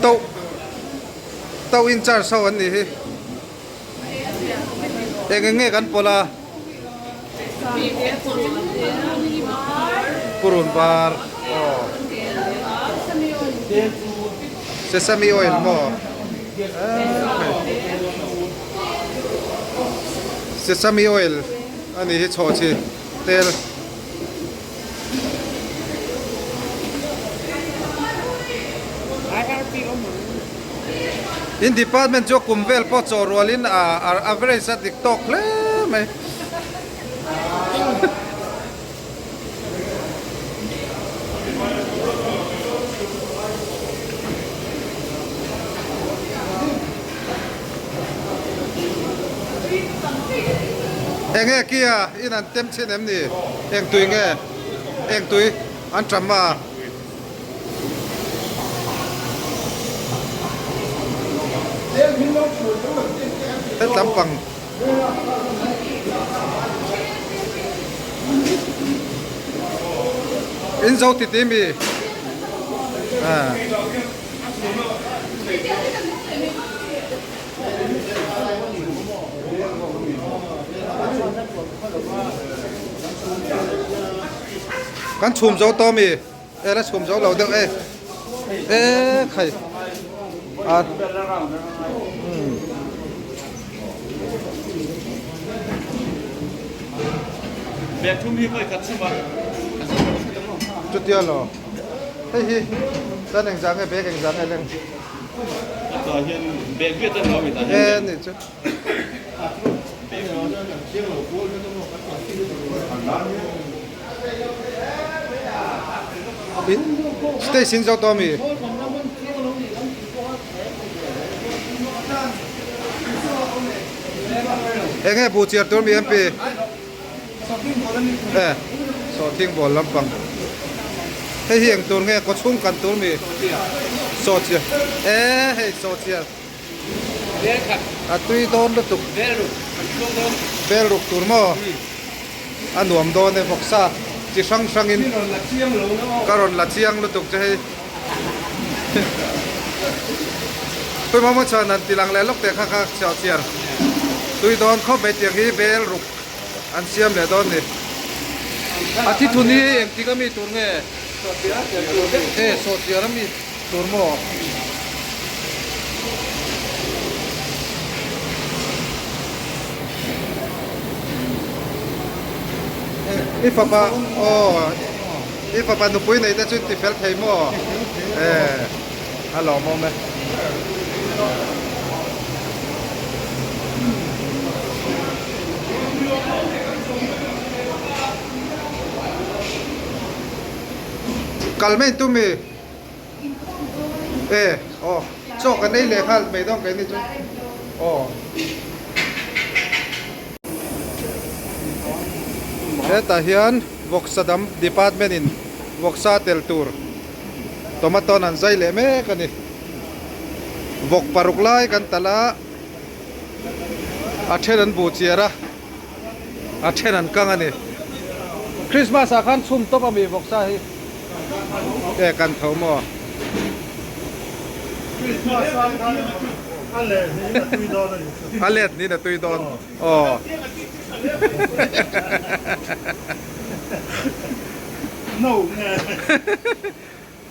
To to in charge ho an nih hi. Eng eng nge kan pawlh a? Purun var aw. Sesame oil maw? Sesame oil a nih hi chhawhchhi tel. In department chu a kum vel pawh chaw rualin a average a dik tawk hle mai. Enge kia in an tem chhin em ni? Eng tui nge? Eng tui an ṭam a? Hetlam pang. In zo ti ti mi? Kan chhum zo tawh mi? E la chhum zo lo deuh e. E khai. A. Chutia lo. Hei hi tan engzah nge bag engzah nge leng. E ni chu. Stage in zo tawh ami? Enge bu chiar tur mi MP? E sawhthing ball lampang. Hei hi eng tur nge kaw chhung kan tur mi? Sawhchiar. E hei sawhchiar. A tui dawn lutuk. Bel ruk tur maw? A nuam dawn e vawksa chi hrang hrang in ka rawn la chiang lutuk che hei. Tui maw maw chuan an ti lang leh lawk teh kha kha chhiah chiar. Tui dawn khawp mai tiang hi bel ruk an siam leh dawn ni. A thithun hi engtik ami tur nge? E sawhchiar ami tur maw? I fapa aw i fapa nupui nei te chu ti fel thei maw? E a lawmawm e. Kal mai tum i. E aw chaw kan ei leh nghal mai dawn keini chu aw. Hetah hian vawksa dam department in vawksa tel tur tomato an zai leh mek a ni. Vawk paruk lai kan talh a, a then an buh chiar a. A then an kang a ni. Christmas ah khan chhum tawp a mi vawksa hi e kan tho maw? A let niin a tui dawn aw.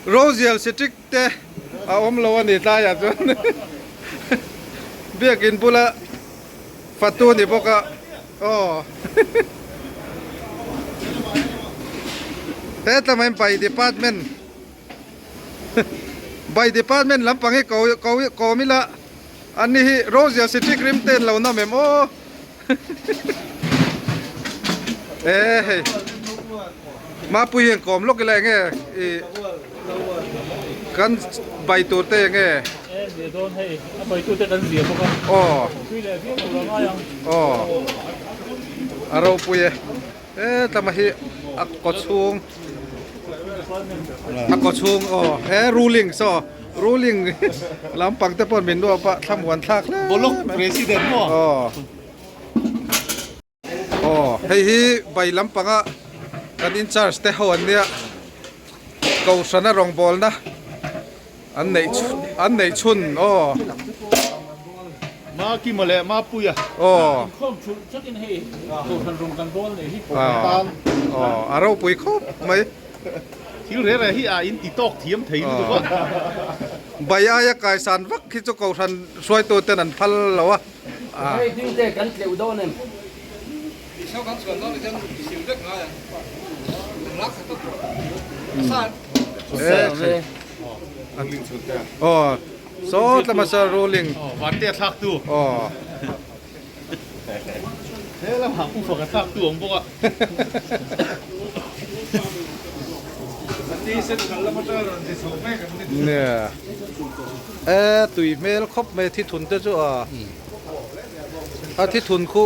Rosial Citric te a awm lo a ni tlaiah chuan biakin bula Fatu ni bawk a aw hetlam ah hian by department by department lampang hi ko ko kawm ila an ni hi Rosial Citric rim te an lo nawm em aw e hei Mapui hian kawm lawk ila enge ih kan bai tur te enge. E zia dawn hei a bai tute kan zia bawk a. Aw. Tui leh viau tur a ngai ang. Aw. A ropui e. E tlama hi a kaw chhung a kaw chhung aw he ruling saw ruling lampang te pawh min luah pah thlamuan thlak hle. Bolok president maw. Aw. Aw hei hi bai lampanga kan in charge te ho an nia kohhrana rawngbawlna. An neih an neih chhun aw. Ma Kima leh Ma Puia. Aw. Inkhawm thulh tlatin hei Kohhran rawng kan bawl nei hi. Kohhran tan. Aw a ropui khawp mai. Thil reh reh hi a in ti tawk thiam thei lutuk a. Bai aia kaisan vak hi chu Kohhran hruaitu ten an phal lo a. Hei ding te kan tleuh dawn em? Aw saw tlama sir ruling. Aw vante a thlak tu. Aw. He lamah pu fak a thlak tu awm bawk a. Nia. E tui hmel khawp mai thithun te chu a a thithun khu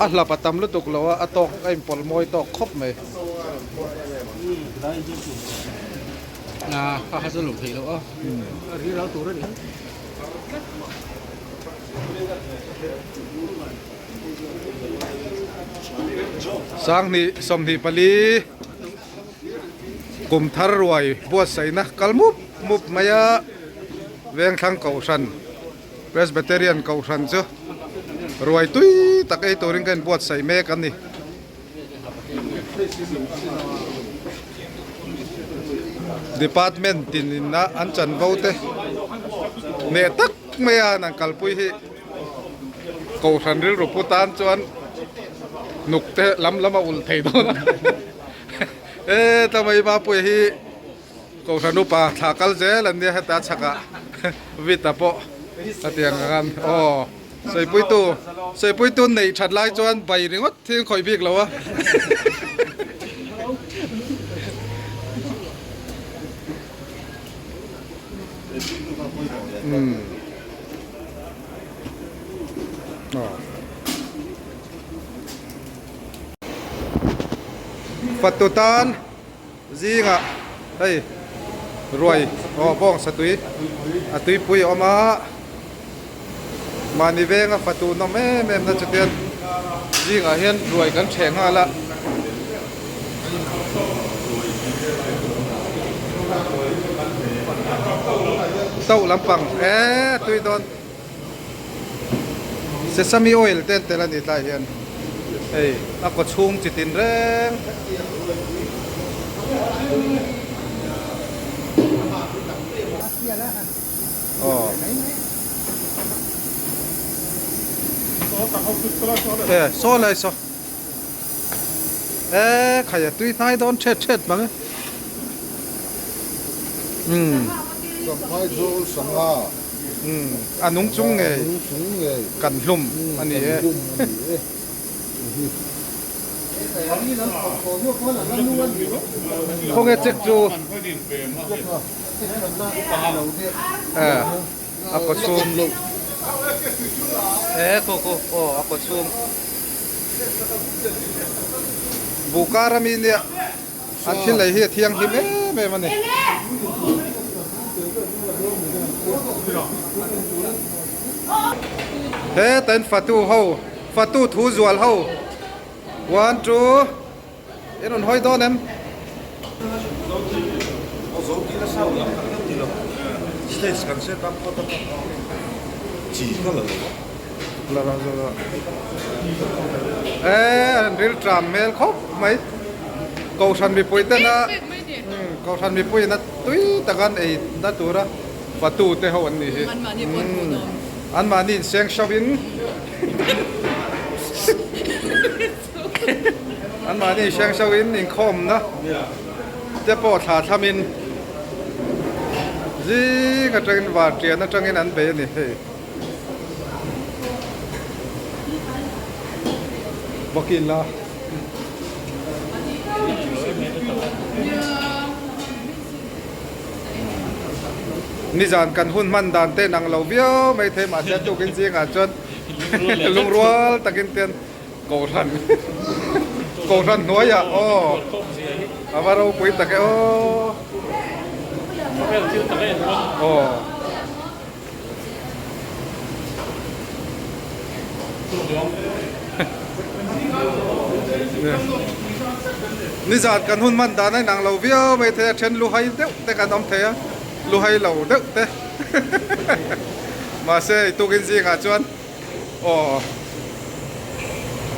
a hlap a tam lutuk lo a a tawk a inpawlh mawi tawk khawp mai. Sanghnih 24. Kum thar ruai buatsaihna kal mup mup mai a, Vengthlang Kohhran, Presbyterian Kohhran chu ruai tui tak ei turin ka inbuatsaih mek a ni. Department tinin a an chanvo te hneh tak mai a an kalpui hi Kohhran rilru pu tan chuan hnuk te lam lam a ulh thei dawn a. E tlamaih Mapuia hi Kohhran upa thla kal zel an nia heta chhakah Vita pawh a ti ang ang aw Sawipuitu Sawipuitu neih that lai chuan bai ringawt hi an khawih bik lo a. Fatu tan zingah hei ruai aw bawng satui a tuipui a awm a mahni venga fatu nawm em em na chutian zingah hian ruai kan ṭheh nghal a. Tauh lampang e tui dawn. Sesame oil te an tel a ni tlai hian hei a kaw chhung chi tin reng. Aw e saw lai saw e khai a tui hnai dawn thet thet mang e umm. Umm a nung chung ngei kan hlum a ni e. Khawnge check chu e a kaw chhung e khaw khaw aw a kaw chhung buhkar ami nia An thil lei hi a thianghlim em em a ni. Heta in fatu ho, fatu thu zual ho, one two, in rawn hawi dawn em? E an ril tram hmel khawp mai. Kohhran mipui tena Kohhran mipui ina tui taka an ei na tura fatu te ho an nih hi. An mahni inseng hro in an mahni inseng hro in inkhawmna te pawh thla thlam in zing atangin vartian atangin an bei a ni hei. Bawkin la. Nizan kan hun hman dan te nang lo viau mai thei mahse tukin zingah chuan lungrual takin ten Kohhran Kohhran hnuaiah aw a va ropui tak e aw aw. Nizan kan hun hman dan a inang lo viau mai thei a, then lu hai deuh te kan awm thei a. Luhai lo deuh te. Mahse i tukin zingah chuan aw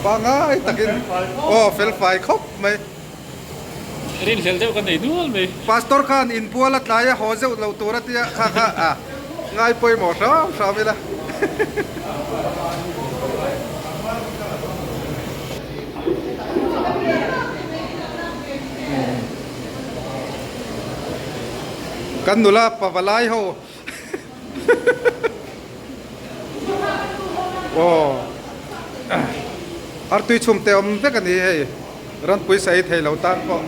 pangai takin aw fel fai khawp mai. Rinhlelh deuh ka nei nual mai. Pastor khan inbual a tlai a haw zeuh lo tur a tia kha kha a ngai pawimawh hram hram ila. Kan nula pavalai ho aw artui chhum te awm vek a ni hei ranpui sawi thei lo tan pawh.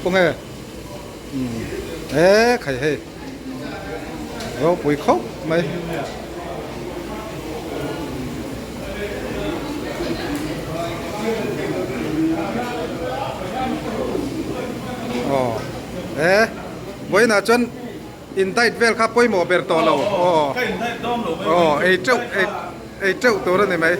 Khawnge e khai hei ropui khawp mai. Aw e vawiinah chuan in diet vel kha pawimawh ber tawh lo aw aw ei teuh ei teuh tur a ni mai.